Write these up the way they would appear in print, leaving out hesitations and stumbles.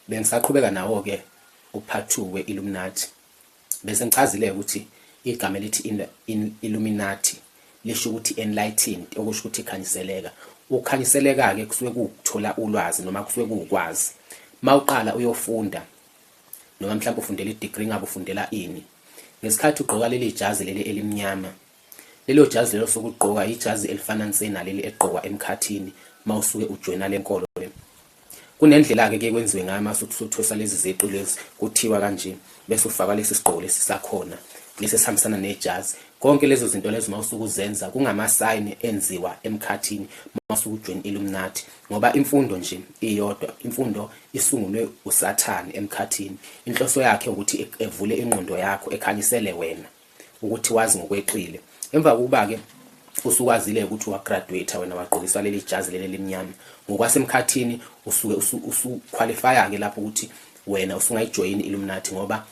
Bengisaqhubeka nawo-ke u-part 2 we-Illuminati. Bese ngichazile ukuthi igama elithi Illuminati lisho ukuthi enlightened, okusho ukuthi khanyiseleka. Ukukhanyiseleka-ke kusuke kuwukuthola ulwazi noma kusuke kuwukwazi. Uma uqala uyofunda noma mhlawumbe ufundela i-degree ngabe ufundela ini, ngesikhathi ugqoka leli jazi leli elimnyama, lelo jazi lelo sokugqoka ijazi elifana nse naleli egqokwa emkhathini uma usuke ujoyina le nkolo le. Kunendlela-ke kuye kwenziwe ngayo uma usuthwesa lezi ziqu lezi, kuthiwa kanje bese ufaka lesi sigqoko lesi sakhona lesi esihambisana nejazi. Konke lezo zinto lezo uma usuke uzenza kungamasayini enziwa emkhathini uma usuke ujoyina Illuminati, ngoba imfundo nje iyodwa, imfundo isungulwe uSathane emkhathini. Inhloso yakhe ukuthi evule ingqondo yakho, ekhanyisele wena ukuthi wazi ngokweqile. Emva kokuba-ke usukwazile ukuthi wagraduate wena, wagqokiswa leli jazi leli elimnyama, ngokwasemkhathini usuke usuqualifya-ke lapho ukuthi wena usungayijoyini Illuminati, ngoba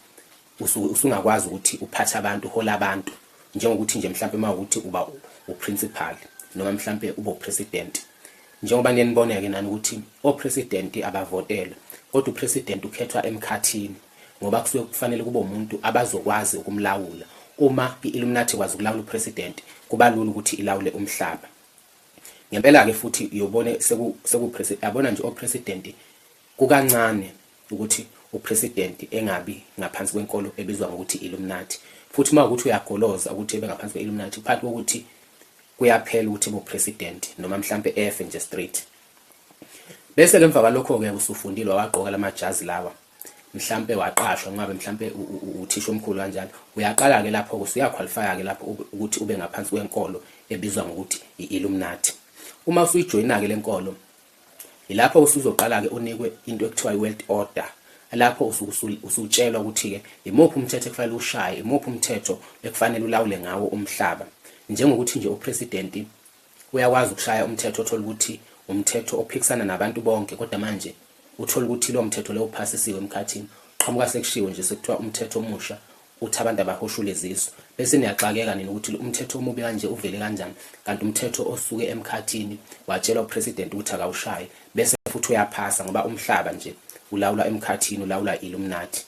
usuke usungakwazi ukuthi uphathe abantu, uhola abantu, njengokuthi nje mhlampe uma ukuthi uba uprincipal noma mhlampe ube upresident. Njengoba niye nibone-ke nani ukuthi opresident abavotelwa, kodwa upresident ukhethwa emkhathini, ngoba kusuke kufanele kube umuntu abazokwazi ukumlawula. Uma i-Illuminati ikwazi ukulawula upresident, kuba lula ukuthi ilawule umhlaba ngempela-ke. Futhi uyobone yabona nje opresident, kukancane ukuthi upresident engabi ngaphansi kwenkolo ebizwa ngokuthi Illuminati. Futhi uma ukuthi uyagoloza ukuthi ebe ngaphansi kwe-Illuminati, phakathi kokuthi kuyaphela ukuthi ube upresident noma mhlampe efe nje straight. Bese-ke emva kwalokho-ke usufundile, wawagqoka lamajazi lawa, mhlampe waqashwa, ngabe mhlampe uthisha omkhulu kanjalo, uyaqala-ke lapho-ke usuyaqualifya-ke lapho ukuthi ube ngaphansi kwenkolo ebizwa ngokuthi i-Illuminati. Uma usuyijoyina-ke le nkolo, ilapho usuzoqala-ke unikwe into ekuthiwa i-world order, lapho usutshelwa ukuthi-ke imuphi umthetho ekufanele ushaye, imuphi umthetho ekufanele ulawule ngawo umhlaba. Njengokuthi nje upresident uyakwazi ukushaya umthetho, othola ukuthi umthetho ophikisana nabantu bonke, kodwa manje uthola ukuthi lo mthetho lo uphasisiwe emkhathini, qhamuka sekushiwo nje sekuthiwa umthetho omusha uthi abantu abahoshule izisu, bese niyaxakeka nina ukuthi umthetho omubi kanje uvele kanjani, kanti umthetho osuke emkhathini watshelwa upresident ukuthi akawushaye, bese futhi uyaphasa, ngoba umhlaba nje ulawulwa emkhathini, ulawulwa Illuminati.